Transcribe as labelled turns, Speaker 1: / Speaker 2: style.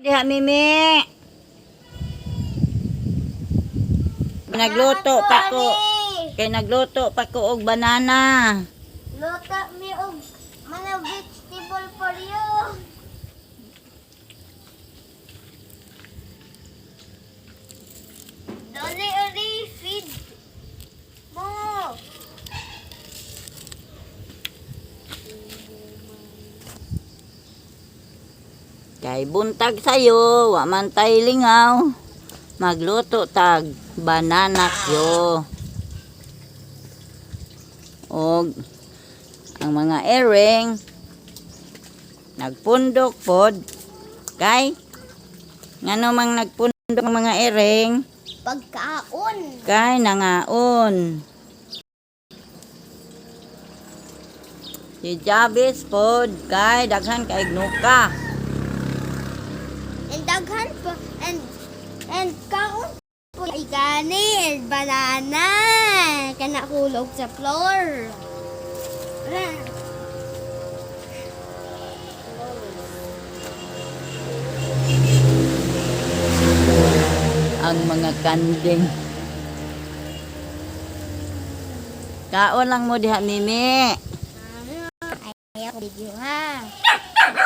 Speaker 1: Diha, Mimi. Nagluto pa ko. Kay nagluto pa ko og banana.
Speaker 2: Luto mi og mga vegetable for you. Dali ari feed mo.
Speaker 1: Kay buntag sayo, wa man tay lingaw. Magluto tag banana kyo. Og ang mga ereng nagpundok pod kay ngano mang nagpundok ang mga ereng?
Speaker 2: Pagkaon.
Speaker 1: Kay nangaon. Si Javis pod kay daghan kay nuka.
Speaker 2: And daghan po and kaon po ay gani and banana kana hulog sa floor.
Speaker 1: Ang mga kanding. Kaon lang mo diha, Mimi.
Speaker 2: Ayaw ko video ha.